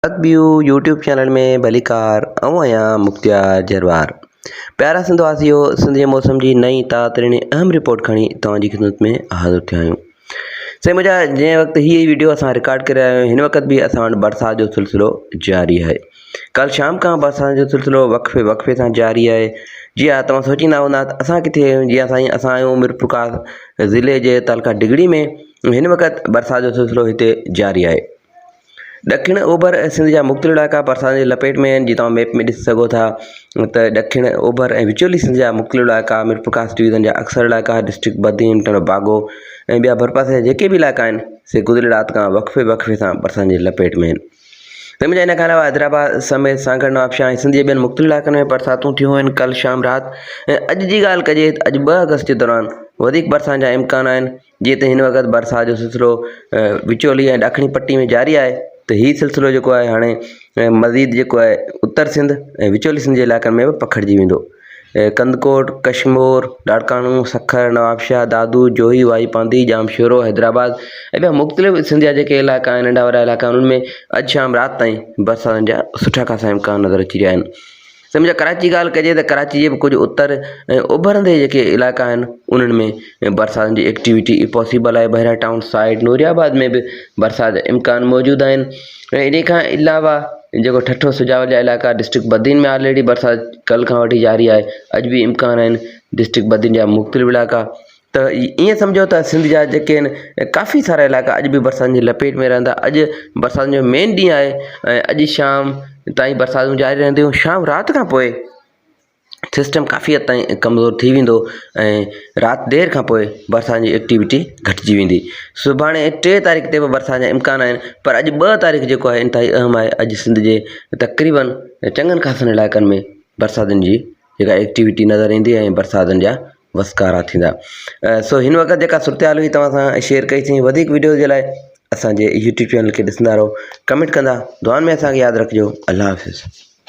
ادبيو YouTube channel ۾ ڀليڪار آئون آهيان مختيار جروار پيارا سنڌ واسيو سنڌ جي موسم جي نئين تازه ترين اهم رپورٽ کڻي توهان جي خدمت ۾ حاضر ٿيا آهيون سائين منهنجا جنهن وقت هي ويڊيو اسان رڪارڊ ڪري رهيا آهيون هن وقت به اسان وٽ برسات جو سلسلو جاري آهي ڪل شام کان برسات جو سلسلو وقفي وقفي سان جاري آهي جي ها توهان سوچيندا هوندا ته اسان ڪٿي آهيون جي ها سائين اسان آهيون ميرپورخاص ضلعي جي تعلقه ڊگهڙي ۾ هن وقت برسات جو سلسلو هتي جاري آهي ڏکڻ اوڀر سنڌ جا مختلف علائقا برسات جي لپيٽ ۾ آهن جيئن توهان ميپ ۾ ڏسي سگهو ٿا ته ڏکڻ اوڀر ۽ وچولي سنڌ جا مختلف علائقا ميرپورخاص ڊويزن جا اڪثر علائقا ڊسٽرڪٽ بدين ٽنڊو باگو ۽ ٻيا ڀرپاسي جا جيڪي به علائقا آهن سي گذريل رات کان وقفي وقفي سان برسات جي لپيٽ ۾ آهن تنهن ان کان علاوه حيدرآباد سميت سانگهڙ نوابشاهه ۽ سنڌ جي ٻين مختلف علائقن ۾ برساتون ٿيون آهن ڪل شام رات ۽ اڄ جي ڳالهه ڪجي ته اڄ 2 آگسٽ جي دوران وڌيڪ برسات جا امڪان آهن جيئن ته هن وقت برسات جو سلسلو وچولي ۽ ڏاکڻي پٽي ۾ جاري آهي ته هي سلسلو جيڪو آهي هاڻي مزيد جيڪو آهي اتر سنڌ ۽ وچولي سنڌ جي علائقن ۾ به پکڙجي ويندو. ڪنڌڪوٽ، ڪشمور، لاڙڪاڻو، سکر، نوابشاهه، دادو، جوهي، وائي پانڌي، ڄامشورو، حيدرآباد ۽ ٻيا مختلف سنڌ جا جيڪي علائقا آهن ننڍا وڏا علائقا آهن انهن ۾ اڄ شام رات تائين برساتن جا سٺا خاصا امڪان نظر اچي رهيا آهن. سمجهه ڪراچي جي ڳالهه ڪجي ته ڪراچي جي به ڪجهه اتر ۽ اڀرندي جيڪي علائقا آهن انهن ۾ برساتن جي ايڪٽيوٽي پاسيبل آهي بحريا ٽائون سائيڊ نوري آباد ۾ به برسات جا امڪان موجود آهن ۽ ان کان علاوه جيڪو ٺٽو سجاول جا علائقا ڊسٽرڪٽ بدين ۾ آلريڊي برسات ڪل کان وٺي جاري آهي اڄ به امڪان آهن ڊسٽرڪٽ بدين جا مختلف علائقا ته ائين سمجهو ته سنڌ جا جيڪي آهن ڪافي سارا علائقا اڄ به برساتن جي لپيٽ ۾ رهندا اڄ برساتن جو مين ڏينهن آهي ۽ اڄ شام تائين برساتون جاري رهنديون شام رات کان پوء سسٽم ڪافي حد تائين ڪمزور ٿي ويندو ۽ رات دير کان پوء برساتن جي ايڪٽيوٽي گهٽجي ويندي سڀاڻي 3 تاريخ تي به برسات جا امڪان آهن پر اڄ 2 تاريخ جيڪو آهي انتهائي اهم آهي اڄ سنڌ جي تقريبن چڱن خاصن علائقن ۾ برساتن جي جيڪا ايڪٽيوٽي نظر ايندي ۽ برساتن جا وسڪارا ٿيندا سو هن وقت جيڪا صورتحال هئي توهان سان شيئر ڪئي سين وڌيڪ وڊيوز جي لاء اسان جي يوٽيوب چينل کي ڏسندا رهو ڪمينٽ ڪندا دعائن ۾ اسان کي ياد رکجو الله حافظ.